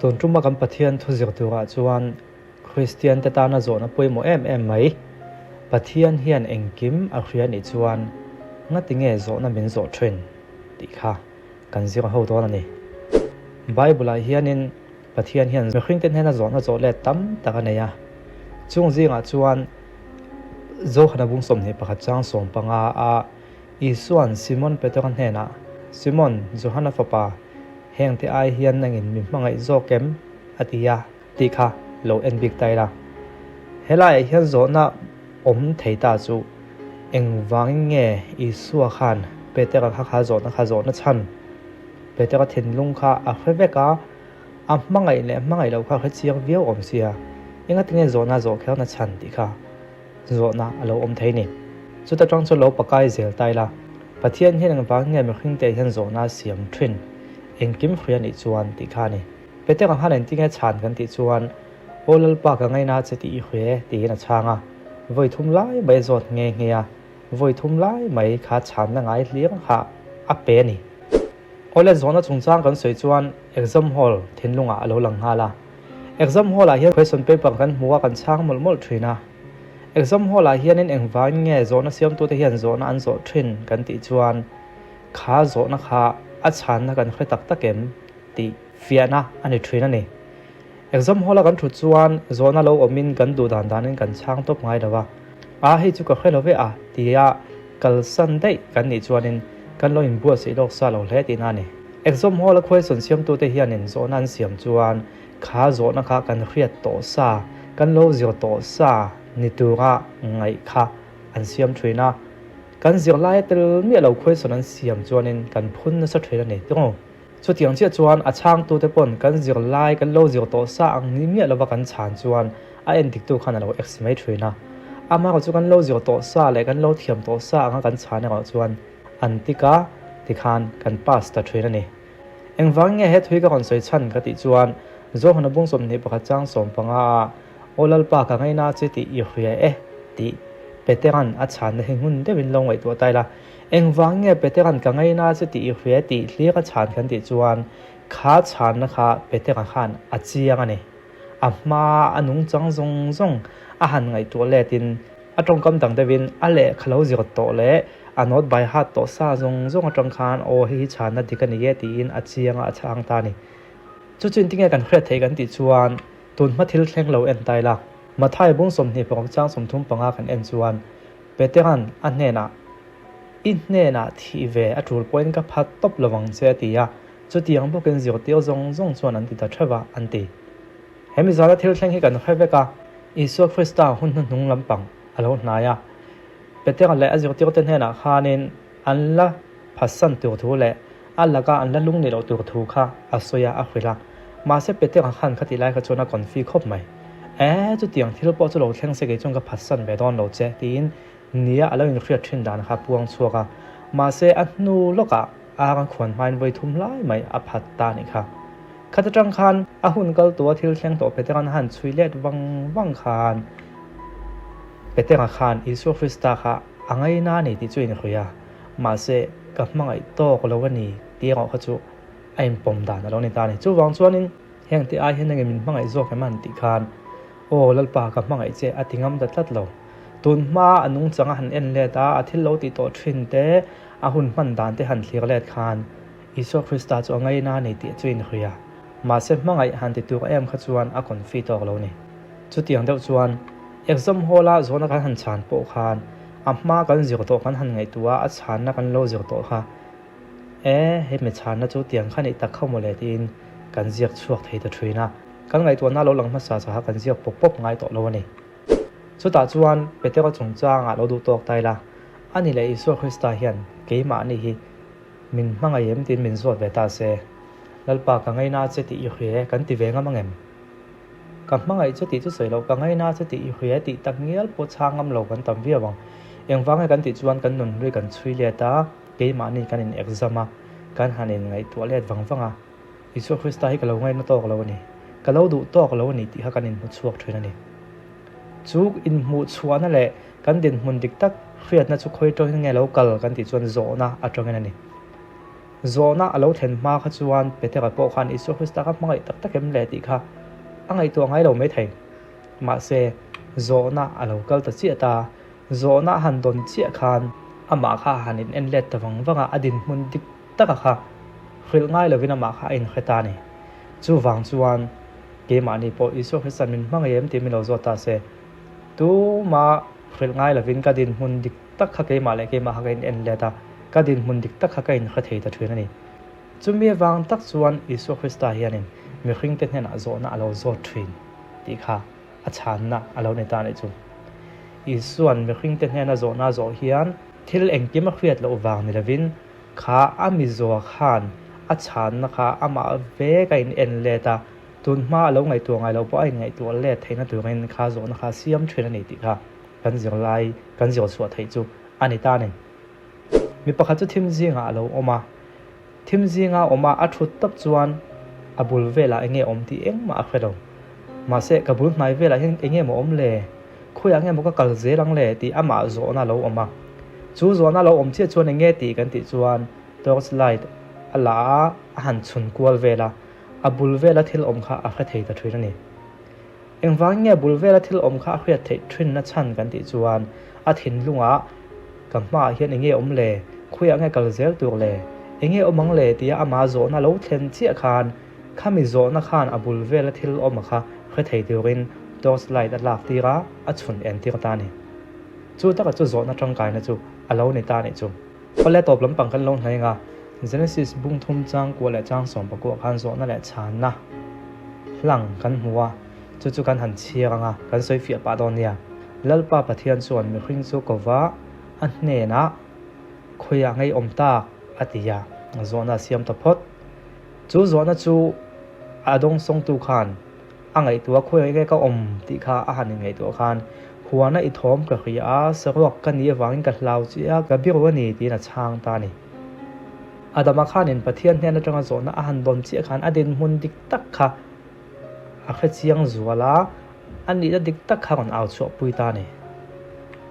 Tun tuma kan Pathian thu zir turah chuan Kristian te tana zawhna pawimawh em em mai. Pathian hian engkim a hria nih chuan ngati nge zawhna min zawh thin tih kha kan zir ho dawn a ni. Bible ah hianin Pathian hian mihringte hnena zawhna zawh let tam tak a nei a, chung zingah chuan Johana bung 21 chang 15 a Isua'n Simon Petera hnenah, Simon, Johana fapa, hengte ai hian nangin mi hmangaih zawk em? a ti a, tih kha lo en bik ta ila. Helaiah hian zawhna awm thei ta chu engvangin nge Isua khan Petera kha kha zawhna kha zawhna chhan? Petera thinlung kha a hre vek a, a hmangaih leh hmangaih loh kha a hre chiang viau awm sia, engatinge zawhna zawh kherna chhan tih kha zawhna a lo awm thei ni. Chuta tang chu lo pakai zel ta ila, Pathian hian engvang nge mihring te hian zawhna a siam thin, engkim hria nih chuan tih kha a ni. Petera khan engtinge chhan kan tih chuan, Aw Lalpa ka ngaina che tih i hre tiin a chhang a, vawi thum lai mai a zawt nghe nghe a, vawi thum lai mai kha chhanna ngai hlir kha a pe a ni. Awle zawhna chungchang kan sawi chuan exam hall thinlungah a lo lang nghal a. Exam hall ah hian question paper kan hmu a kan chhang mawlh mawlh thin a. Exam hall ah hianin engvangin nge zawhna siamtute hian zawhna an zawh thin kan tih chuan kha zawhna kha a chhanna kan hre tak tak em tih fiahna a ni thin a ni. Exam hall a kan thut chuan zawhna lo awmin kan duh dan danin kan chhang tawp ngai lo a, A hei chu ka hre lo ve a tia kalsan daih kan nih chuanin kan lo inbuatsaih lawk sa lo hle tihna a ni. Exam hall a question siamtute hianin zawhna an siam chuan kha zawhna kha kan hriat tawh sa, kan lo zir tawh sa ni tura ngaih kha an siam thin a, kan zirlaia tel miah lo question an siam chuanin kan phun nasa thin a ni tiraw? Chutiang chiah chuan a chhangtute pawn kan zirlai kan lo zir tawh sa ang ni miah lova kan chhan chuan a endiktu khan a lo ex mai thin a. Amaherawh chu kan lo zir tawh sa leh kan lo thiam tawh sa anga kan chhan erawh chuan an tik a tikhan kan pass ta thin a ni. Engvang nge he thui ka rawn sawi chhan ka tih chuan Zohana bung 21 chang 15 a Aw Lalpa ka ngaina che tih i hria e tih Petera'n a chhanna hi ngun deuhin lo ngaihtuah ta ila. Engvang nge Petera'n ka ngaina che tih i hria tih hlir a chhan kan tih chuan kha chhanna kha Petera khan a chiang a ni. A hma a nungchang zawng zawng a han ngaihtuah letin a tawngkam dang deuhin a lehkha lo zir tawh leh a note by heart tawh sa zawng zawng atang khan aw hei hi chhanna dik a ni e tiin a chiang a a chhang ta a ni. Chu chu intinge kan hriat theih kan tih chuan tun hma thil thleng lo en ta ila. Mathai bung 26 chang 35 kan en chuan Petera'n a hnenah, I hnenah thih ve a tul pawhin ka phat tawp lo ang che a ti a, chutiang bawkin zirtir zawng zawng chuan an ti ta theuh a, an ti. He mizara thil thleng hi kan hre vek a, Isua Krista hun hnuhnung lampang a lo hnai a. Petera leh a zirtirte hnenah khanin an la phatsan tur thu leh a laka an la lung nih loh tur thu kha a sawi a, a hrilh a. Mahse Petera khan khatih lai kha chuan a confi khawp mai. E, chutiang thil pawh chu lo thleng se kei chuan ka phatsan ve dawn lo che, tiin nia a lo inhriat thin dan kha a puang chhuak a. Mahse a hnu lawkah ar an khuan hmain vawi thum lai mai a phat ta a nih kha. Khat atang khan a hun kal tua thil thleng tawh Petera'n a han chhui let vang vang khan Petera khan Isua Krista kha a ngaina a ni tih chu a inhruih a. Mahse, ka hmangaih tawk lo a ni tih erawh kha chu a inpawm dan a lo ni ta a ni. Chuvang chuanin heng te ai hian engin min hmangaih zawk em an tih khan, Aw Lalpa ka hmangaih che a ti ngam ta tlat lo. Tun hma a nungchang a han en let a, a thil lo tih tawh thin te, a hun hman dan te han thlir let khan Isua Krista chu a ngaina a ni tih chu a inhruih a. Mahse hmangaih han ti tur em kha chuan a confi tawk lo ni. Chutiang deuh chuan exam hall a zawhna kan han chhan pawh khan a hma kan zir tawh kan han ngaihtuah a, a chhanna kan lo zir tawh kha e hemi chhanna chu tiang kha nih tak kha mawle tiin kan ziak chhuak thei ta thin a, kan ngaihtuahna lo lang hmasa chauha kan ziak pawp pawp ngai tawh lo a ni. Chutah chuan Petera chungchangah lo duh tawk ta ila, ani leh Isua Krista hian keimahni hi min hmangaih em tiin min zawt ve ta se, Lalpa ka ngaina che tih i hria e kan ti ve ngam angem? Ka hmangaih che tih chu sawi loh, ka ngaina che tih i hria tih tak ngial pawh chhang ngam lo kan tam viau ang. Engvang nge kan tih chuan kan nunhlui kan chhui let a, keimahni kan in exam a, kan han in ngaihtuah let vang vang a, Isua Krista hi ka lo ngaina tawk lo a ni, ka lo duh tawk lo a ni tih kha kan inhmu chhuak thin a ni. Chu inhmuh chhuahna leh kan dinhmun dik tak hriatna chu khawi tawngin nge lo kal kan tih chuan zawhna atangin a ni. Zawhna a lo thlen hma kha chuan Petera pawh khan Isua Krista kha hmangaih tak tak em le tih kha a ngaihtuah ngai lo maithei. Mahse, zawhna a lo kal ta chiah ta. Zawhna a han dawn chiah khan amah kha a han in en let ta vang vang a, a dinhmun dik taka kha hrilh ngai lovin amah kha a inhre ta a ni. Chuvang chuan keimahni pawh Isua Krista'n min hmangaih em tih min lo zawt ta se, tuma hrilh ngai lovin ka dinhmun dik tak kha keimah leh keimah kha ka in en let a, ka dinhmun dik tak kha ka inhre thei ta thin a ni. Chumi avang tak chuan Isua Krista hianin mihringte hnenah zawhna a lo zawt thin tih kha a chhanna a lo ni ta a nih chu. Isua'n mihringte hnena zawhna a zawh hian thil engkim a hriat loh vang ni lovin kha a mizuah khan a chhanna kha amah vek a in en let a, tun hma a lo ngaihtuah ngai loh pawh a inngaihtuah let theihna turin kha zawhna kha a siam thin a ni tih kha kan zirlai kan zir chhuah theih chu a ni ta a ni. Mi pakhat chu thim zingah a lo awm a, thim zinga awm a a thut tawp chuan a bul velah eng nge awm tih engmah a hre lo. Mahse, ka bul hnai velah hian eng nge maw awm le? Khawiah nge maw ka kal zel ang le? tih amah zawhna a lo awm a. Chu zawhna a lo awm chiah chuan eng nge tih kan tih chuan torch light a la a, a han chhun kual vel a, a bul vela thil awm kha a hre thei ta thin a ni. Engvangin nge bul vela thil awm kha a hriat theih thinna chhan kan tih chuan a thinlungah ka hmaah hian enge awm le, khawiah nge kal zel tur le, enge awm ang le tia amah zawhna lo thlen chiah khan khami zawhna khan a bul vela thil awm a kha hre thei turin torch light a lak tir a, a chhun en tir ta a ni. Chu taka chu zawhna tangkaina chu a lo ni ta a nih chu. Pale tawp lampang kan lo hnaih anga Genesis bung thum chang kua leh chang sawm pakua khan zawhna leh chhanna hlang kan hmu a, chu chu kan han chhiar anga kan sawi fiah pah dawn nia. Lalpa Pathian chuan mihring chu kova a hnenah khawiah ngeiawm tak a ti a, zawhna a siam ta phawt. Chu zawhna chu a dawngsawngtu khan A ngaihtuah khawi nge ka awm tih kha a han inngaihtuah khan huana i thawm ka hria a, saruak ka nih avangin ka hlau che a, ka biru a ni tiin a chhang ta a ni. Adama khanin Pathian hnen atanga zawhna a han dawn chiah khan a dinhmun dik tak kha a hre chiang zual a, a nihna dik tak kha a rawn au chhuahpui ta a ni.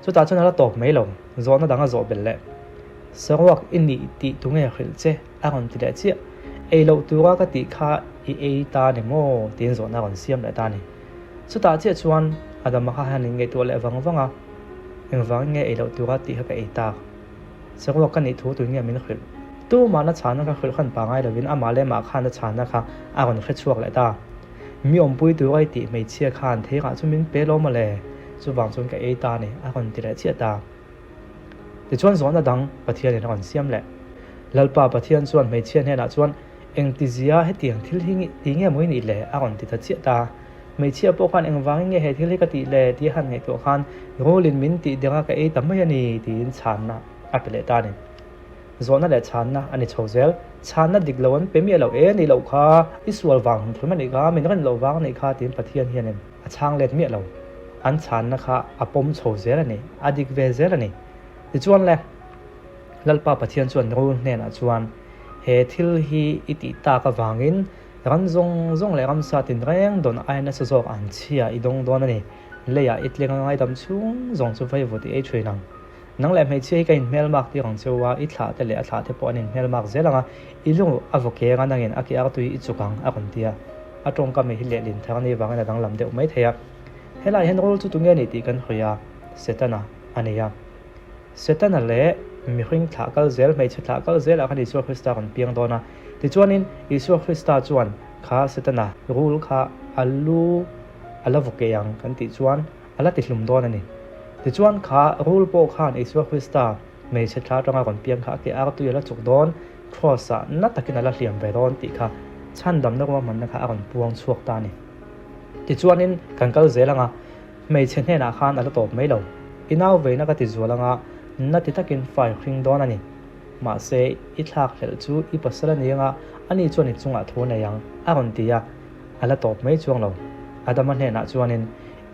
Chutah chuan a la tawp mai lo, zawhna dang a zawh belh leh. Saruak i nih tih tunge hrilh che? A rawn ti leh chiah. Ei loh tura ka tih kha i ei ta ni maw? tiin zawhna a rawn siam leh ta a ni. Chutah chiah chuan Adama kha han inngaihtuah leh vang vang a, Engvangin nge ei loh tura tih kha ka ei tak? Saruak ka nih thu tuin nge min hrilh? Tumahna chhanna kha hrilh khan pangai lovin amah leh amah khan a chhanna kha a rawn hre chhuak leh ta. Mi awmpui tura i tih hmeichhia khan theirah chu min pe lo mawle? Chuvang chuan ka ei ta a ni, a rawn ti leh chiah ta. Tichuan zawhna dang Pathianin a rawn siam leh. Lalpa Pathian chuan hmeichhia hnenah chuan, Engtizia hetiang thil hi ti nge maw i nih le? a rawn ti ta chiah ta. Hmeichhia pawh khan engvangin nge he thil hi ka tih le? tia han ngaihtuah khan, Rulin min tih ding a ka ei ta mai a ni, tiin chhanna a pe leh ta a ni. Zawhna leh chhanna a ni chho zel. Chhanna dik lo an pe miah lo e, nih loh kha, i sual vang hum thum a nih kha, min rin loh vang a nih kha, tiin Pathian hianin A chhang let miah lo. An chhanna kha a pawm chho zel a ni, a dik ve zel a ni. Tichuan le, Lalpa Pathian chuan Rul hnenah chuan, He thil hi i tih tak avangin ran zawng zawng leh ramsa tinreng dawn aia nasa zawk an chhia i dawng dawn a ni. Leiah i tling a ngaidam chhung zawng chu vaivut i ei thin ang. Nang leh hmeichhia hi ka inhmelmak tir ang cheu a, i thlah te leh a thlah te pawh an inhmelmak zel ang a, i lung a vaw keng a, nangin a ke ar tui i chuk ang, a rawn ti a. A tawngkam hi lehlin thar a nih vangin a danglam deuh mai thei a. Helaiah hian rul chu tunge nih tih kan hawi a, Setana a ni a. Setana leh mihring thlah kal zel, hmeichhe thlah kal zelah khan Isua Krista rawn piang dawn a. Tichuanin Isua Krista chuan kha Setana rul kha a lu a la vaw kei ang kan tih chuan, A la tihlum dawn a ni. Tichuan kha rul pawh khan Isua Krista hmeichhe thla atanga rawn piang kha a ke ar tui a la chuk dawn, Kraws ah na takin a la hliam ve dawn tih kha chhandamna ruahmanna kha a rawn puang chhuak ta a ni. Tichuanin kan kal zel anga hmeichhe hnenah khan a la tawp mai lo. I nau veina ka ti zual anga na ti takin fai hring dawn a ni. Mahse i thlak hlelh chu i pasal a ni anga ani chuan i chungah thu a nei ang a rawn ti a, a la tawp mai chuang lo. Adama hnenah chuanin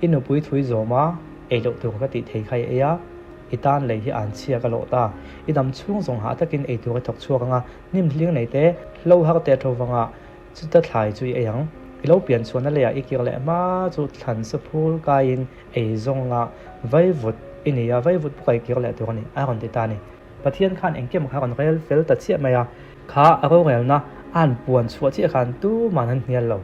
I nupui thui zawm a, ei loh tur ka tih thei kha i ei a, i tan lei hi an chhia ka lawh ta. I dam chhung zawng hah takin ei tur i thawk chhuak ang a, hnim hling nei te, hlo har te tho vang a, chuta thlai chu i ei ang. I lo pian chhuahna leiah i kir leh hma chu thlan sa phul kaiin ei zawng a, vaivut i ni a, vaivut pawh ka i kir leh tur a ni, a rawn ti ta a ni. Pathian khan engkim kha a rawn rel fel ta chiah mai a. Kha a rorelna a han puan chhuah chiah khan tuman an hnial lo.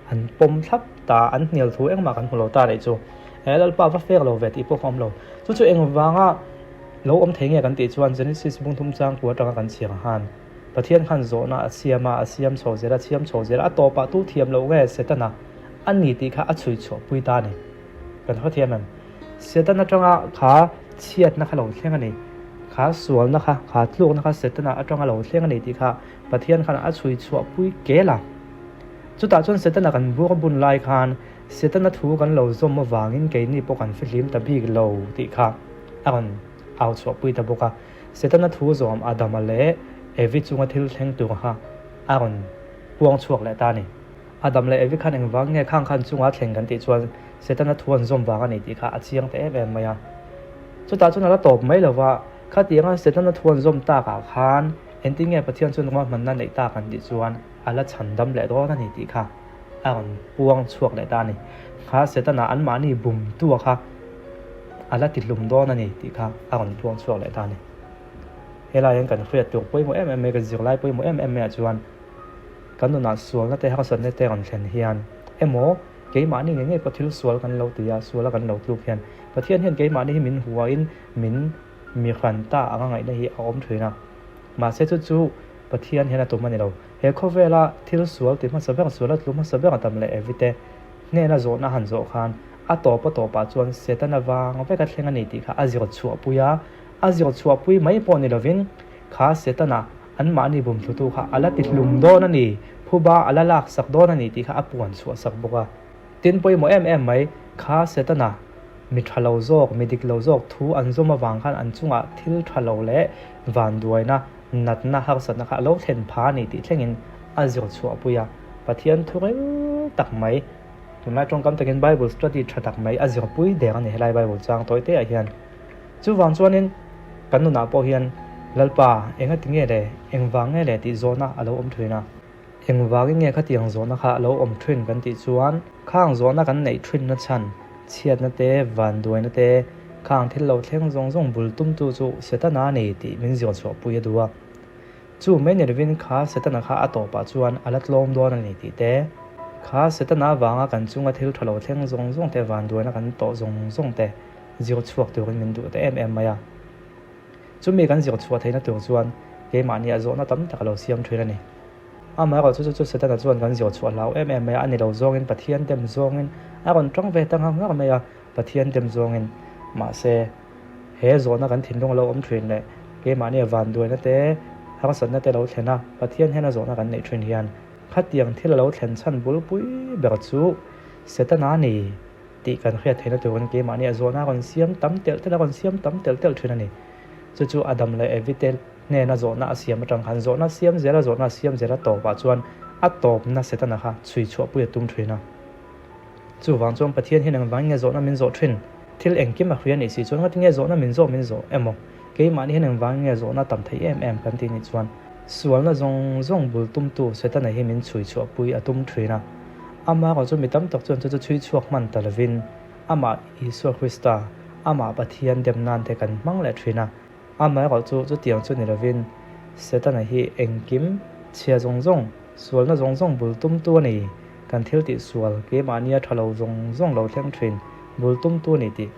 An pawm thlap ta, an hnial thu engmah kan hmu lo ta leh chu. He Lalpa va fek lo ve tih pawh ka awm lo. Chu chu engvanga lo awm thei nge kan tih chuan Genesis bungthum changkua atanga kan chhiar khan Pathian khan zawhna a siam a, a siam chho zel a, siam chho zel a, a tawpah tu thiam loh nge Setana a ni tih kha a chhui chhuah pui ta a ni. Kan hrethiam em? Setana atanga kha chhiatna kha lo thleng a ni. Kha sualna kha, kha tlukna kha Setana atanga lo thleng a ni tih kha Pathian khan a chhui chhuah pui kel a. Chutah chuan Setana kan bur bun lai khan Setana thu kan lo zawm avangin keini pawh kan fihlim ta bik lo tih kha a rawn au chhuah pui ta bawk a. Setana thu zawm Adama leh Evi chunga thil thleng tur kha a rawn puang chhuak leh ta a ni. Adam leh Evi khan engvang nge khang khan chunga thleng kan tih chuan Setana thu an zawm vang a ni tih kha a chiang ta em em mai a. Chutah chuan a la tawp mai lo va, khatianga Setana thu an zawm takah khan engtin nge Pathian chuan ruahmanna neih tak an tih chuan a la chhan dam leh dawn a ni tih kha a rawn puang chhuak leh ta a ni. Kha Setana anmahni bumtua kha a la tihlum dawn a ni tih kha a rawn puang chhuak leh ta a ni. Helai hian kan hriat tur pawimawh em em mai, kan zirlai pawimawh em em maiah chuan Kan nunah sualna te harsatna te rawn thlen hian emaw keimahni ngei ngei pawh thil sual kan lo ti a, suala kan lo tluk hian Pathian hian keimahni hi min huain min mi hran ta anga ngaihna hi a awm thin a. Mahse chu chu Pathian hian a tum a ni lo. He khawvela thil sual ti hmasa ber, suala tlu hmasa ber a tam leh evite hnena zawhna han zawh khan a tawp a tawpah chuan Setana vang veka thleng a ni tih kha a zir chhuahpui a, a zir chhuahpui mai pawh ni lovin kha Setana Anmahni bumthlutu kha a la ti hlum dawn a ni, phuba a la lak sak dawn a ni tih kha a puan chhuah sak bawk a. Tin pawimawh em em mai, kha Setana mi tha lo zawk, mi dik lo zawk thu an zawm avang khan an chungah thil tha lo leh vanduaina, natna, harsatna kha a lo thlen pha a ni tih thlengin a zir chhuah pui a. Pathian thu ril tak mai, tunlai tawngkam takin Bible study tha tak mai a zirpui der a ni helai Bible chang tawi te ah hian. Chuvang chuanin kan nunah pawh hian Lalpa enga ti nge le, engvang nge le tih zawhna a lo awm thin a. Engvangin nge khatiang zawhna kha a lo awm thin kan tih chuan khang zawhna kan neih thinna chhan, chhiatna te, vanduaina te, khang thil lo thleng zawng zawng bul tumtu chu Setana a ni tih min zial chhuahpui a duh a. Chu mai ni lovin kha Setana kha a tawpah chuan a la tlawm dawn a ni tih te, kha Setana avanga kan chunga thil tha lo thleng zawng zawng te, vanduaina kan tawh zawng zawng te, zir chhuak turin min duh ta em em mai a. Chumi kan zir chhuah theihna tur chuan keimahni a zawhna tam tak a lo siam thin a ni. Amaherawh chu chu chu Setana chuan kan zir chhuah hlau em em mai a, a ni lo zawngin Pathian dem zawngin a rawn tawng ve ta nghak nghak mai a, Pathian dem zawngin. Mahse, he zawhna kan thinlung a lo awm thin leh keimahni a vanduaina te, harsatna te lo thlen a, Pathian hian a zawhna kan neih thin hian khatiang thil a lo thlen chhan bulpui ber chu Setana a ni. Tih kan hriat theihna turin keimahni a zawhna a rawn siam tam telh telh a rawn siam tam telh telh thin a ni. Chu chu Adam leh Evi te hnena zawhna a siam atang khan zawhna siam zel a zawhna a siam zel a tawpah chuan a tawpna Setana kha chhui chhuahpui a tum thin a. Chuvang chuan Pathian hian engvangin nge zawhna min zawh thin? Thil engkim a hria nih si chuan ngatinge zawhna min zawh min zawh emaw keimahni hian engvangin nge zawhna tam thei em em kan tih nih chuan sualna zawng zawng bul tumtu Setana hi min chhui chhuahpui a tum thin a. Amaherawh chu mi tam tak chuan chu chu chhui chhuak hman ta lovin amah Isua Krista, amah Pathian dem nan te kan hmang leh thin a. Amaherawh chu chutiang chu ni lovin Setana hi engkim chhia zawng zawng, sualna zawng zawng bul tumtu a ni, kan thil tih sual keimahnia tha lo zawng zawng lo thleng thin bul tumtu a ni tih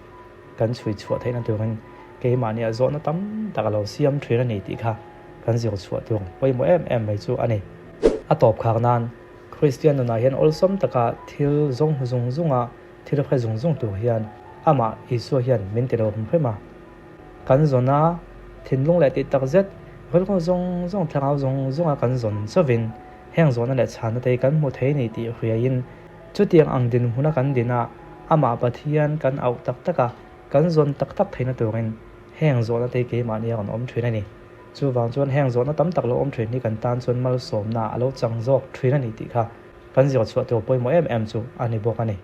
kan chhui chhuah theihna turin keimahnia zawhna tam tak a lo siam thin a ni tih kha kan zir chhuah tur pawimawh em em mai chu a ni. A tawp khar nan Kristian nunah hian awlsam taka thil zawng hmu zung zunga thil hre zung zung tur hian amah Isua hian min ti lo hrim hrim a. Kan zawn a, thinlung leh tih tak zet, rilru zawng zawng thlarau zawng zawnga kan zawn chauhin heng zawhna leh chhanna te hi kan hmu thei ni tih hriaiin chutiang ang dinhmuna kan din a, amah Pathian kan auh tak tak a, kan zawn tak tak theihna turin heng zawhna te hi keimahni a rawn awm thin a ni. Chuvang chuan heng zawhna tam tak lo awm thin hi kan tan chuan malsawmna a lo chang zawk thin a ni tih kha kan zir chhuah tur pawimawh em em chu a ni bawk a ni.